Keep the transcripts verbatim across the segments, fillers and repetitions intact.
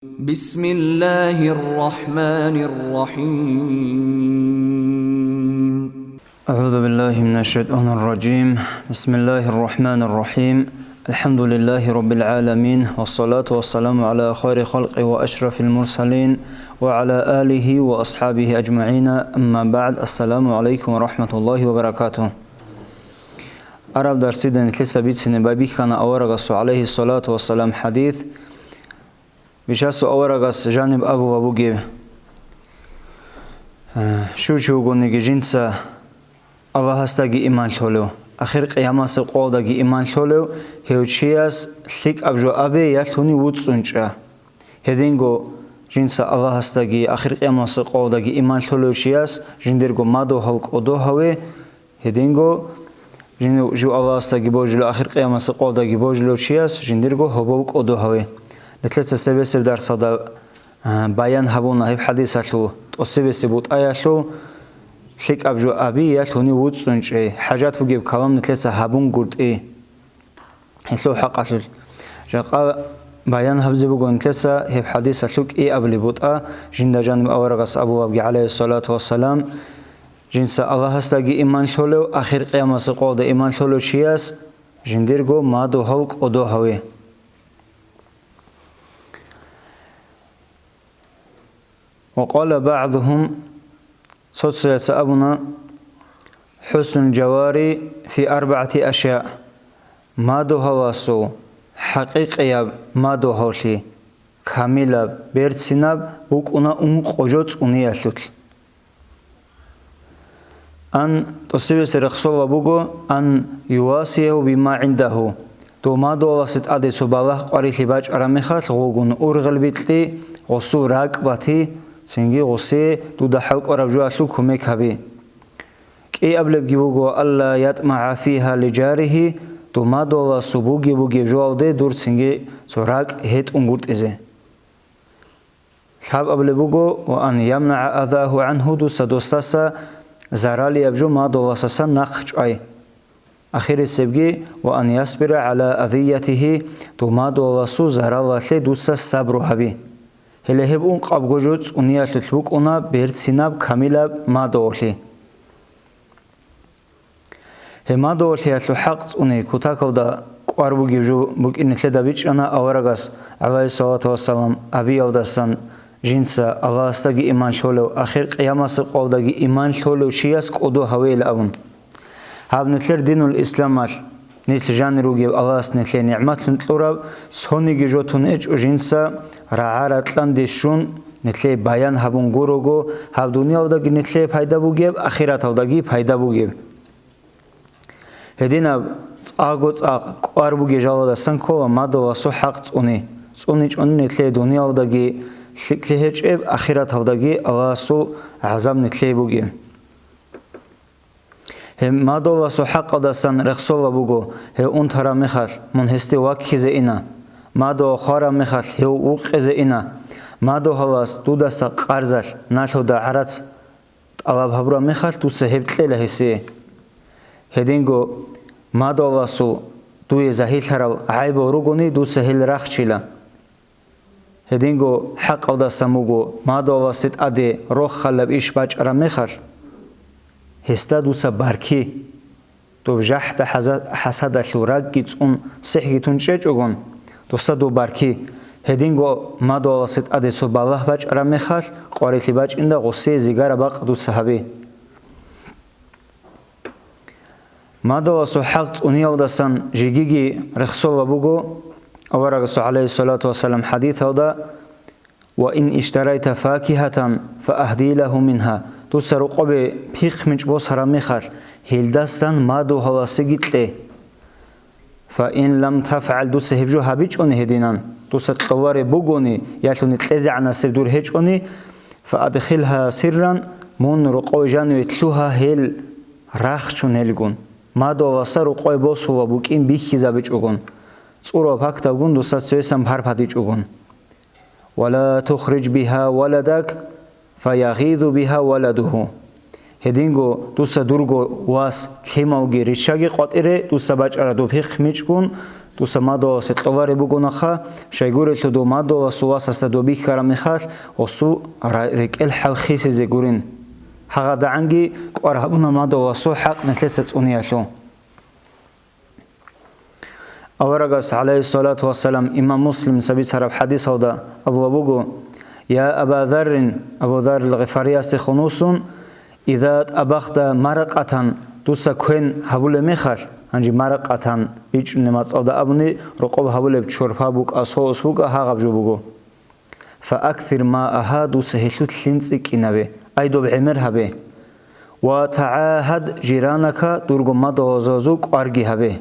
بسم الله الرحمن الرحيم. أعوذ بالله من الشيطان الرجيم. بسم الله الرحمن الرحيم. الحمد لله رب العالمين، والصلاة والسلام على خير خلقه وأشرف المرسلين، وعلى آله وأصحابه أجمعين. أما بعد. السلام عليكم ورحمة الله وبركاته. Араб дарсида нилъеца бицине байбихьана аварагасул, гӀалайгьиссалату вассалам, хӀадис. Бичасул аварагас жаниб абула бугеб: «Э, щив чи вугониги жинца Аллагьасдаги иман лъолев, ахир къиямасеб къолдаги иман лъолев, гьев чияс лъикӀаб жо абе я лъуни вуцӀцӀун чӀа». Гьединго жинца Аллагьасдаги ахир къиямасеб къолдаги иман лъолев чияс жиндирго мадугьал кӀодо гьаве, гьединго жин-, жив Аллагьасдаги божулев, ахир къиямасеб къолдаги божулев чияс жиндирго гьобол кӀодо гьаве. Нилъеца цебесеб дарсалда, а, баян гьабуна гьеб хӀадисалъул тӀосебесеб бутӀаялъул: «ЛъикӀаб жо аби я лъуни вуцӀцӀун чӀей», хӀажат бугеб калам нилъеца гьабун гуртӀи. Гьелъул хӀакъалъулъ жакъа баян гьабзе буго нилъеца гьеб хӀадисалъул кӀиабилеб бутӀа, жинда жаниб аварагас абулабги, гӀалайгьиссалату вассалам, жинца Аллагьасдаги иман лъолев, ахир къиямасеб къолда иман лъолев чияс жиндирго мадугьал кӀодо гьаве. وقال بعضهم, цо-цояца абуна: «حسن الجوار في أربعة أشياء», мадугьаласул хӀакъикъияб мадугьаллъи, камилаб, берцинаб букӀуна ункъо жо цӀуниялъулъ. Ан, тӀосибесе рехсола буго, ан ювасияв бима гӀиндагьу, дов мадугьаласе тӀаде цо балагь къварилъи бачӀараб мехалъ гъугун ургъел бикьи, гъусул ракӀ бати, цинги гъусие дуда хӀалкӀвараб жоялъул кумек гьаби. КӀиабилебги буго: «Алла ятмагӀа фигьа лижаригьи», дов мадугьаласул бугеб-бугеб жоялде дур цинги цо ракӀ гьетӀунгутӀизе. Лъабабилеб буго: «Ва ан ямнагӀа азагьу гӀангьу», дуца досдаса заралияб жо мадугьаласасан нахъ чӀвай. Ахирисебги: «Ва ан ясбира гӀала азиятигьи», дов мадугьаласул заралалъе дуца сабру гьаби. Гьеле гьеб ункъабго жо цӀуниялъулъ букӀуна берцинаб камилаб мадугьаллъи. Гьеб мадугьаллъиялъул хӀакъ цӀуни кутакалда кӀвар бугеб жо букӀин нилъеда бичӀчӀана аварагас, гӀалайгьиссалату вассалам, абиялдасан: «Жинца Аллагьасдаги иман лъолев, ахир къиямасеб къолдаги иман лъолев чияс кӀодо гьавейилан», абун. Гьаб нилъер динул исламалъ нилъ жанир ругеб Аллагьас нилъее нигӀматлъун кьураб, цониги жо тун гьечӀо жинца рагӀа-ракьанде щун, нилъее баян гьабун гурого, гьаб дуниялдаги нилъее пайда бугеб, ахираталдаги пайда бугеб. Гьединаб цӀакъго-цӀакъ кӀвар бугеб жалаздасан ккола мадугьаласул хӀакъ цӀуни. ЦӀуничӀони нилъее дуниялдаги лъикӀлъи гьечӀеб, ахираталдаги Аллагьасул гӀазаб нилъее бугеб. Гьеб мадугьаласул хӀакъалдасан рехсола буго: гьев унтараб мехалъ, мун гьесде ваккизе ина. Мадугьал хвараб мехалъ, гьев вукъизе ина. Мадугьалас дудаса къарзалъ, налъуда гӀарац тӀалаб гьабураб мехалъ, дуца гьеб кьела гьесие. Гьединго мадугьаласул дуе загьирлъарал гӀайбал ругони, дуца гьел рахчила. Гьединго хӀакъалдасан буго, мадугьаласе тӀаде рохалаб иш бачӀараб мехалъ, гьесда дуца барки. Доб жахӀда хӀаза-, хӀасадалъул ракӀги цӀун сихӀги тун чӀечӀогон, досда доб барки. Гьединго мадугьаласе тӀаде цо балагь бачӀараб мехалъ, къварилъи бачӀинда гъосие зигара бакъ дуца гьабе. Мадугьаласул хӀакъ цӀуниялдасан жегиги рехсола буго, аварагасул, гӀалайгьиссалату вассалам, хӀадисалда: «Ва ин иштарайта факигьатан, фа агьди лагьу мингьа». Дуца рокъобе пихъ-мичӀ босараб мехалъ, гьелдасан мадугьаласеги кье. «Фа ин лам тафгӀал», дуца гьеб жо гьабичӀони гьединан, дуца кьолареб бугони, ялъуни кьезегӀанасеб дур гьечӀони, «фа адхилгьа сирран», мун рокъове жаниве лъугьа гьел рахчун гьелгун. Мадугьаласа рокъове босула букӀин бихьизабичӀогон, цӀурал пакталгун дуца цоясан парпадичӀогон. «Ва ла тухриж бигьа валадак, фа ягъизу бигьа валадугьу». Гьединго дуца дурго вас лъималги риччаги къватӀире, дуца бачӀараб доб пихъ-мичӀгун, Дуца мадугьаласе кьолареб бугонаха, щайгурелъул дов мадугьаласул васасда доб бихьараб мехалъ, гъосул ра-, рекӀел хӀал хисизе гурин. ГьагъадагӀанги кӀвар гьабуна мадугьаласул хӀакъ нилъеца цӀуниялъул. Аварагас, гӀалайгьиссалату вассалам, имам Муслимица бицараб хӀадисалда абула буго: «Я Аба Заррин», Абу Заррил Гъифариясдехун вуссун, «Иза тӀабахта маракъатан», дуца квен гьабулеб мехалъ, гьанже маракъатан бичӀчӀунеб мацӀалда абуни, рокъоб гьабулеб чорпа букӀа, соус букӀа, гьагъаб жо буго. «Фааксир маагьа», дуца гьелъул лъим цӀикӀкӀинабе, ай доб гӀемер гьабе. «Ва тагӀагьад жиранака», дурго мадугьалазул кӀварги гьабе.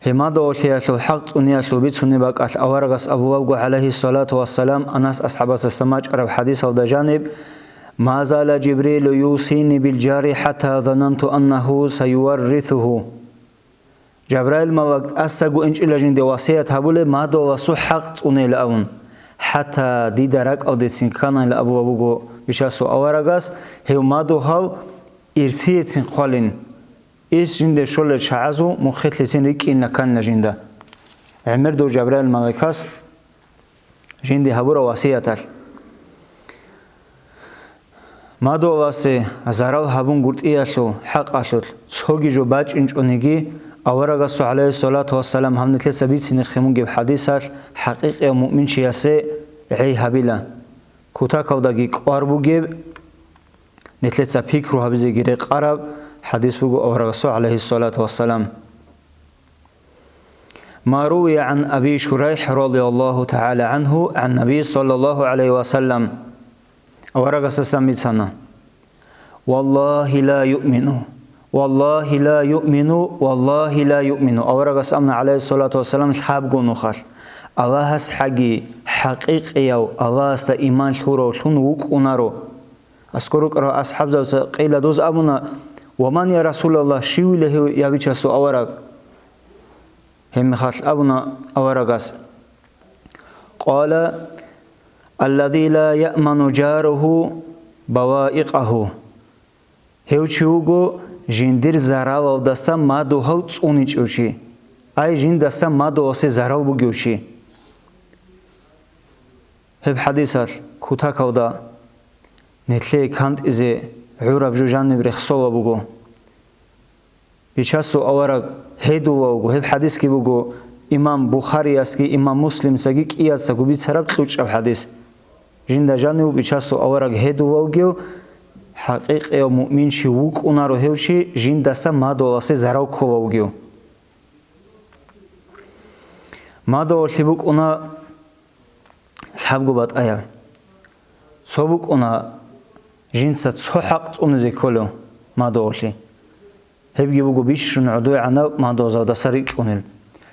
Гьеб мадугьалалъул хӀакъ цӀуниялъул бицунеб бакӀалъ аварагас абулеб буго, гӀалайгьиссалату вассалам, Анас асхӀабасдасан бачӀараб хӀадисалда жаниб: «Ма зала Жибрилу юсини бил жари хӀатта зананту аннагьу саюваррисугьу». Жабраил малаик тӀасаго инчӀила жинде васият гьабулеб мадугьаласул хӀакъ цӀунейилан абун, хӀатта дида ракӀалдецин кканайилан абулеб буго бичасул аварагас, гьев мадугьал ирсияцин хъвалин. Ирс жинде щолел чагӀазул мухъалъ гьесин рикӀкӀинилан кканила жинда. ГӀемер дов Жабраил малаикас жинде гьабураб васияталъ. Мадугьаласе зарал гьабунгутӀиялъул хӀакъалъулъ цоги жо бачӀинчӀониги, аварагасул, гӀалайгьиссалату вассалам, гьаб нилъеца бицинехъин бугеб хӀадисалъ хӀакъикъияв муъминчиясе гӀей гьабила. Кутакалдаги кӀвар бугеб, нилъеца пикру гьабизеги рекъараб хӀадис буго аварагасул, гӀалайгьиссалату вассалам. Ма рувия гӀан Аби Шурайх радияллагьу тагӀала гӀангьу гӀан Наби саллаллагьу гӀалайгьи ва саллам. Аварагасдасан бицана: «Валлагьи ла юъмину, валлагьи ла юъмину, валлагьи ла юъмину». Аварагас абуна, гӀалайгьиссалату вассалам, лъабго нухалъ: «Аллагьас хӀаги, хӀакъикъияв Аллагьасда иман лъуравлъун вукӀунаро». АскӀор рукӀарал асхӀабзабаца къайила доз абуна: «Ва ман, я Расулаллагь, щивила гьев, я бичасул авараг?» Гьебмехалъ абуна аварагас: «Къала: аллази ла яъману жаругьу баваикъагьу». Гьев чи вуго жиндир заралалдаса мадугьал цӀуничӀев чи, ай жиндаса мадугьаласе зарал бугев чи. Гьеб хӀадисалъ кутакалда нилъее кантӀизе гӀураб жо жаниб рехсола буго. Бичасул авараг гьедулав вуго, гьеб хӀадисги буго имам Бухариясги имам Муслимцаги кӀияцаго бицараб кьучӀаб хӀадис. Жинда жанив бичасул авараг гьедулав вугев, хӀакъикъияв муъминчи вукӀунаро гьев чи, жиндаса мадугьаласе зарал кколав вугев. Мадугьаллъи букӀуна лъабго батӀаяб. Цо букӀуна, жинца цо хӀакъ цӀунизе кколев мадугьаллъи. Гьебги буго бищун гӀодойгӀанав мадугьалзабаздаса рикӀкӀунел.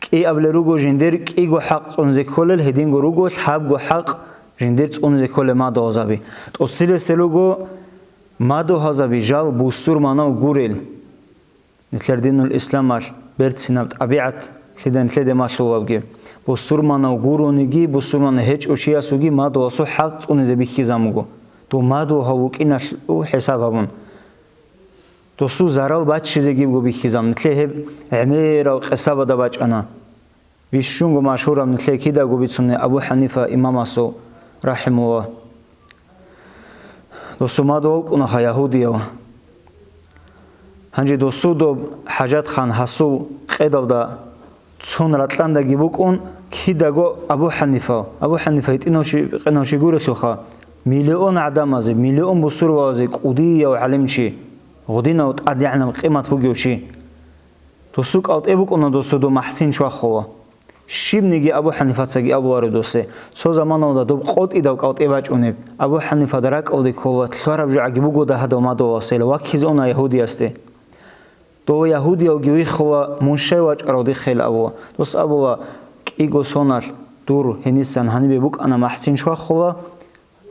КӀиаблъи руго жиндир кӀиго хӀакъ цӀунизе кколел, гьединго руго лъабго хӀакъ жиндир цӀунизе кколел мадугьалзаби. ТӀоцилесел руго мадугьалзаби жал бусурманав гурел. Нилъер динул исламалъ берцинаб тӀабигӀат лъида нилъеде малъулебги. Бусурманав гурониги, бусурманав гьечӀев чиясулги мадугьаласул хӀакъ цӀунизе бихьизабун буго. Дов мадугьал вукӀиналъул хӀисаб гьабун, досул зарал баччизеги буго бихьизабун. Нилъее гьеб гӀемерал къисабада бачӀана. Бищунго машгьураб нилъее кидаго бицунеб Абу ХӀанифа имамасул, рахӀимагьуллагь. Досул мадугьал вукӀунаха ягьудияв. Гьанже досул доб хӀажатхан гьасул къедалда цон ракьандаги букӀун кидаго Абу ХӀанифа. Абу ХӀанифа гьитӀинав чи, бикъинав чи гурелъулха, миллион гӀадамазе, миллион бусурбабазе кӀудияв гӀалимчи, гъудинав тӀадегӀанаб къимат бугев чи. Досул кӀалтӀе букӀуна досул доб махӀцин чвахула. Щибниги Абу ХӀанифацаги абуларо досе, цо заманалда доб къотӀидав кӀалтӀе бачӀунеб, Абу ХӀанифада ракӀалде ккола, лъвараб жо гӀаги буго дагьадав мадугьаласейила, ваккизе уна ягьудиясде. Дов ягьудиявги виххула, мун щай вачӀарав дихъейила абула. Дос абула, кӀиго соналъ дур гьенисан гьанибе букӀана махӀцин чвахула,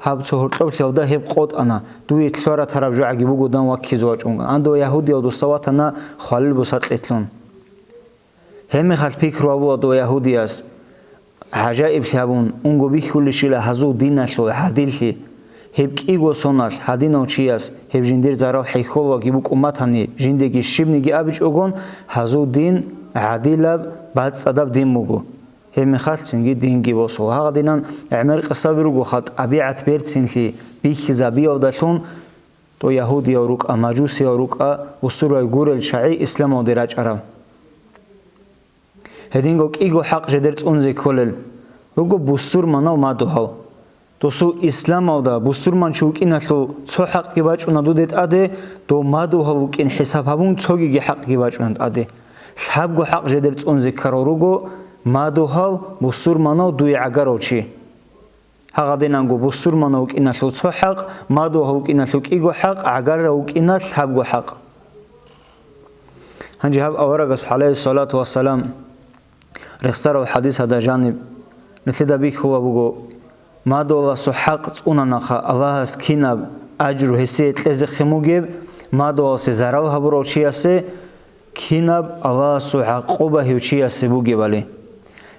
гьаб цо гьоркьоблъиялда гьеб къотӀана, дуе лъваратараб жо гӀаги буго дан ваккизе вачӀунга. Андо ягьудияв досда ватана хвалил бусакълъилъун. Гьебмехалъ пикру гьабула дов ягьудияс, гӀажаиблъи гьабун, унго бихьулищила гьазул диналъул гӀадиллъи. Гьеб кӀиго соналъ гьадинав чияс гьеб жиндир зарал хӀехьолваги букӀун батани, жиндеги щибниги абичӀогон, гьазул дин гӀадилаб, бацӀцӀадаб дин буго. Гьеб мехалъ цинги динги босула. Гьагъадинан гӀемер къисаби ругоха, тӀабигӀат берцинлъи бихьизабиялдалъун, то ягьудиял рукӀа, мажусиял рукӀа, бусурбаби гурел чагӀи исламалде рачӀарал. Гьединго кӀиго хӀакъ жедер цӀунзе кколел руго бусурманав мадугьал. Досул исламалда бусурманчи вукӀиналъул цо хӀакъги бачӀуна дуде тӀаде, дов мадугьал вукӀин хӀисаб гьабун, цогиги хӀакъги бачӀуна тӀаде. Лъабго хӀакъ жедер цӀунзе ккарал руго мадугьал бусурманав дуе гӀагарав чи. Гьагъадинанго бусурманав вукӀиналъул цо хӀакъ, мадугьал вукӀиналъул кӀиго хӀакъ, гӀагарав вукӀиналъ лъабго хӀакъ. Гьанже гьаб аварагас, гӀалайгьиссалату вассалам, рехсарав хӀадисалда жаниб, нилъеда бихьула буго, мадугьаласул хӀакъ цӀунанахъа Аллагьас кинаб ажру гьесие кьезехъин бугеб, мадугьаласе зарал гьабурав чиясе кинаб Аллагьасул гӀакъуба гьев чиясе бугебали.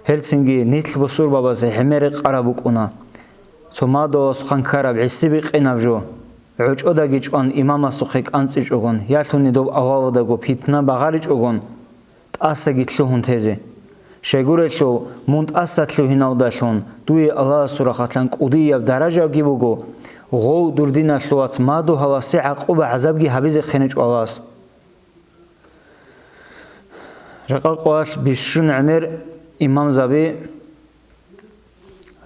Гьелцинги нилъ бусурбабазе гӀемер рекъараб букӀуна. Цо мадугьаласухъан ккараб гӀиси бикъинаб жо, гӀочӀодаги чӀван имамасухъе кӀанцӀичӀогон, ялъуни доб авалалдаго питна багъаричӀогон, тӀасаги лъугьун тезе. Щайгурелъул, мун тӀаса лъугьиналдалъун дуе Аллагьасул рахъалъан кӀудияб даражаги буго, гъов дур диналъул вац мадугьаласе гӀакъуба-гӀазабги гьабизехъиничӀо Аллагьас. Ракъа-къоялъ бищун гӀемер имамзаби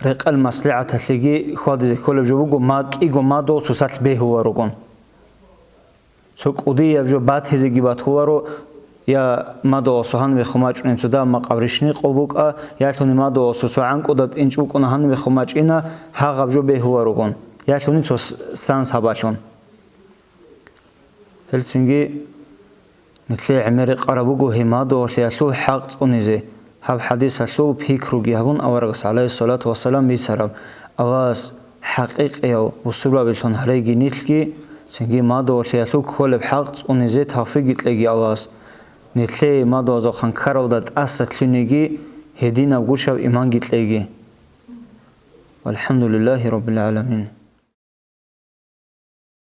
рекъел маслигӀаталъеги хьвадизе кколеб жо буго, мад-, кӀиго мадугьал цоцалъ бегьуларогон. Цо кӀудияб жо батизеги батуларо, я мадугьаласул гьанибехун бачӀунеб цо дагьаб макъаб рищни къол букӀа, ялъуни мадугьаласул цо гӀанкӀуда тӀинчӀ букӀуна гьанибехун бачӀина, гьагъаб жо бегьуларогон, ялъуни цо с-, сан сабаблъун. Гьелцинги нилъее гӀемер рекъараб буго гьеб мадугьалиялъул хӀакъ цӀунизе. Гьаб хӀадисалъул пикруги гьабун аварагас, гӀалайгьиссалату вассалам, бицараб: Аллагьас хӀакъикъиял бусурбабилъун гьареги нилъги, цинги мадугьалиялъул кколеб хӀакъ цӀунизе тавфикъги кьеги Аллагьас. Нилъее мадугьалзухъан ккаралда тӀаса лъугьинеги, гьединаб гучаб иманги кьеги. ВалхӀамдулиллагьи раббил гӀаламин.